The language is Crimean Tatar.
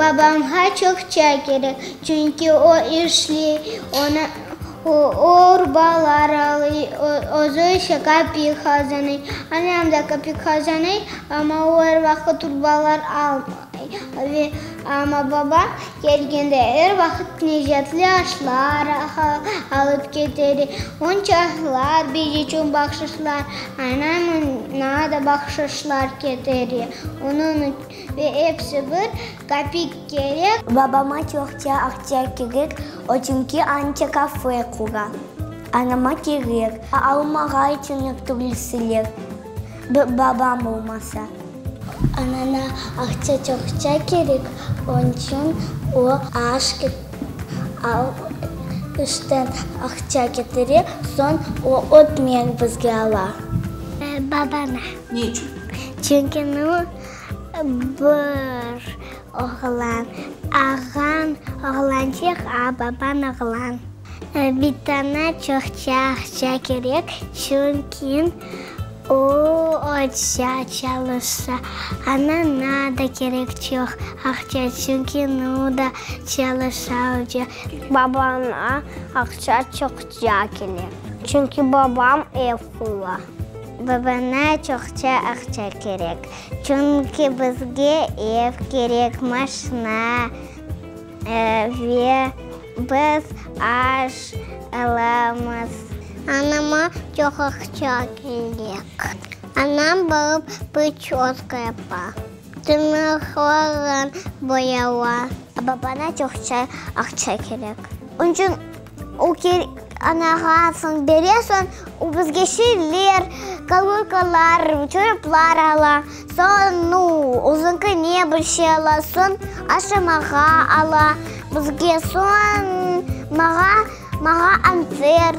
Babamğa çoqça kerek, çünki o işley, onı, o urbalar alay, özü ise kapik qazanay. Anam da kapik qazanay, amma o er vaqıt urbalar almay. Ve amma babam kelgende er vaqıt lezetli aşlar alıp ketire, oyuncaqlar, biz içün bahşışlar, anamına da bahşışlar ketire. Onıñ Ve episi bir kapik kerek. Babama çoqça aqça kerek, o çünki anca kafe qura. Anama kerek, almağa içün er türlüsiler, babam olmasa. Anana aqça çoqça kerek, onıñ içün o aş al, işten aqça ketire, soñ o ötmek bizge ala. Babama. Ne içün? Çünki nu, bir oğlan, ağañ oğlançıq, a babañ oğlan. Bitana çoqça aqça kerek, çünki o oca çalışa. Anana da kerek çoq aqça, çünki nu da çalışa oca. Babana aqça çoqça kerek, çünki babam ev qura. Babana çoqça aqça kerek, çünki bizge ev kerek, maşna ve biz aş alamız. Anama çoq aqça kerek. Anam barıp priçoska yapa, tırnaqların boyala. Babana çoqça aqça kerek. Onıñ içün O anağa soñ bere, soñ o bizge şeyler, kolonkalar, çoraplar ala. Soñ, nu, özüñki ne bir şey ala, soñ aşamağa ala bizge, soñ mağa, mağa anter.